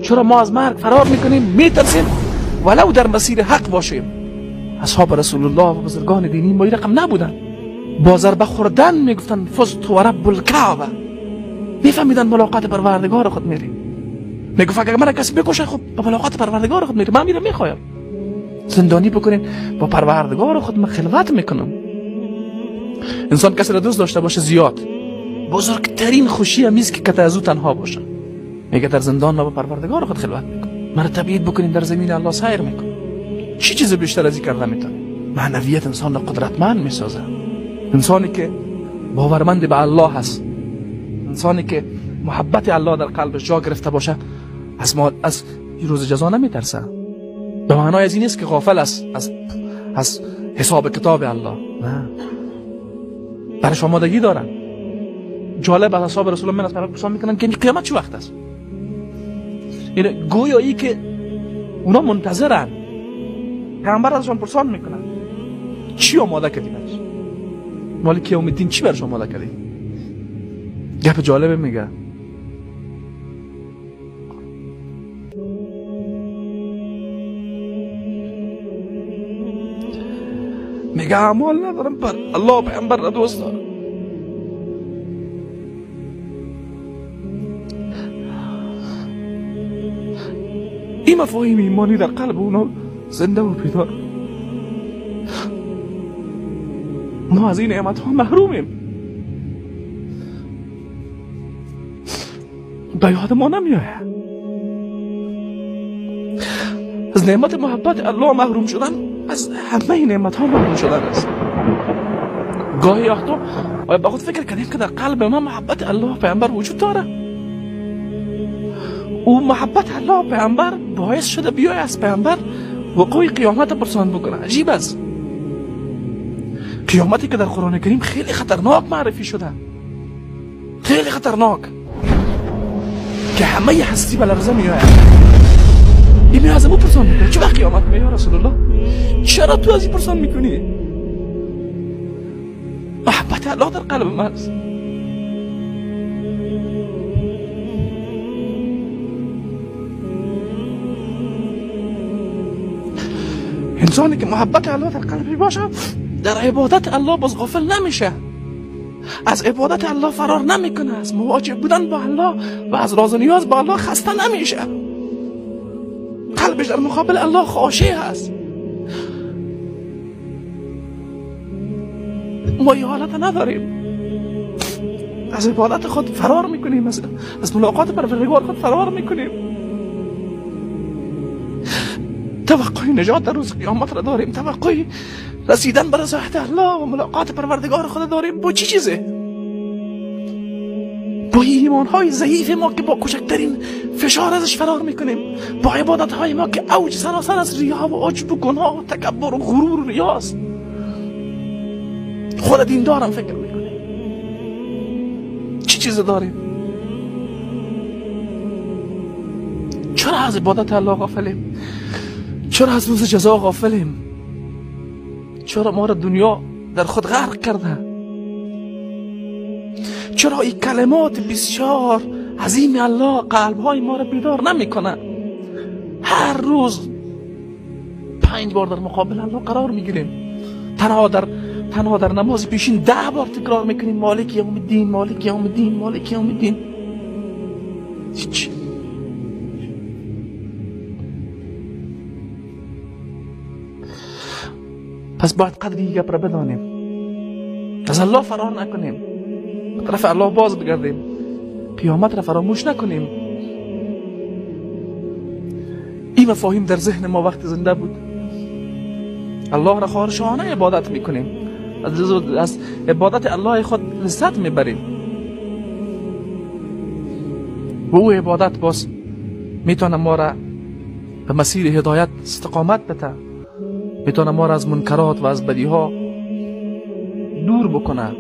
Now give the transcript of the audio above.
چرا ما از مرگ فرار میکنیم، میترسیم ولو در مسیر حق باشیم؟ اصحاب رسول الله و بزرگان دینی ما این رقم نبودن. با ضربه خوردن میگفتن فزت و رب الکعبه، میفهمیدن ملاقات پروردگار خود میریم. میگفت اگر من کسی بکشه خب با ملاقات پروردگار خود میریم، من میرم میخوایم زندانی بکنین، با پروردگار خود من خلوت میکنم. انسان کسی را دوست داشته باشه زیاد، بزرگترین خوشی هم است که کت از او تنها باشه. میگه در زندان من با پروردگار خود خلوت میکنم، مرا تبعید بکنین در زمین الله سیر میکنم. چی چیز بیشتر از این کرده میتونه؟ معنویت انسان را قدرتمند میسازه. انسانی که باورمند به الله هست، انسانی که محبت الله در قلبش جا گرفته باشه، از روز جزا نمیترسه. به معنای از این نیست که غافل است از حساب کتاب الله، نه، برش آمادگی دارن. جالب از اصحاب رسول الله من از پیامبر پرسان میکنن که قیامت چه وقت است؟ یعنی گویا ای که اونا منتظرن، پیامبر ازشان پرسان میکنن چی آماده کردی برش؟ مالک یوم الدین چی برش آماده کردی؟ گپ جالب میگه. میگه اعمال ندارم، پر الله پیامبر را دوست دارم. این مفاهیم ایمانی در قلب اونا زنده و بیدار. ما از این نعمت ها محرومیم، به یاد ما نمیآید. از نعمت محبت الله محروم شدن، از همه نعمت ها محروم شدن است. گاهی وقتا آیا با خود فکر کردیم که در قلب ما محبت الله پیامبر وجود داره؟ او محبت الله پیامبر باعث شده بیای از پیامبر وقوع قیامت پرسان بکنه. عجیب است. قیامتی که در قرآن کریم خیلی خطرناک معرفی شده، خیلی خطرناک، که همه هستی به لرزه میآید. این میاد از او پرسان میکنه چه وقت قیامت میاد یا رسول الله؟ چرا تو از این پرسان میکنی؟ محبت الله در قلب من است. انسانی که محبت الله در قلبش باشه در عبادت الله باز غافل نمیشه، از عبادت الله فرار نمیکنه، از مواجه بودن با الله و از راز و نیاز با الله خسته نمیشه. قلبش در مقابل الله خاشع هست. ما این حالت نداریم، از عبادت خود فرار میکنیم، از ملاقات پروردگار خود فرار میکنیم. توقع نجات در روز قیامت را داریم، توقع رسیدن به رضایت الله و ملاقات پروردگار خود داریم. با چی چیزه؟ با ایمان های ضعیف ما که با کوچکترین فشار ازش فرار میکنیم، با عبادت های ما که اوج سراسر از ریا و عجب و گناه و تکبر و غرور و ریاست. خود دیندارم فکر میکنیم چی چیز داریم؟ چرا از عبادت الله غافلیم؟ چرا از روز جزا غافلیم؟ چرا ما را دنیا در خود غرق کرده؟ چرا این کلمات بسیار عظیم الله قلب های ما را بیدار نمیکنه؟ هر روز 5 بار در مقابل الله قرار میگیریم. تنها در نماز پیشین 10 بار تکرار میکنیم مالک یوم الدین، مالک یوم الدین، مالک یوم الدین. هیچ. پس باید قدر این گپ را بدانیم، از الله فرار نکنیم، به طرف الله باز بگردیم، قیامت را فراموش نکنیم. این مفاهیم در ذهن ما وقت زنده بود، الله را خارشانه عبادت میکنیم، از عبادت الله خود لذت میبریم و او عبادت باز میتونه ما را به مسیر هدایت استقامت بده، میتونه ما را از منکرات و از بدیها دور بکنه.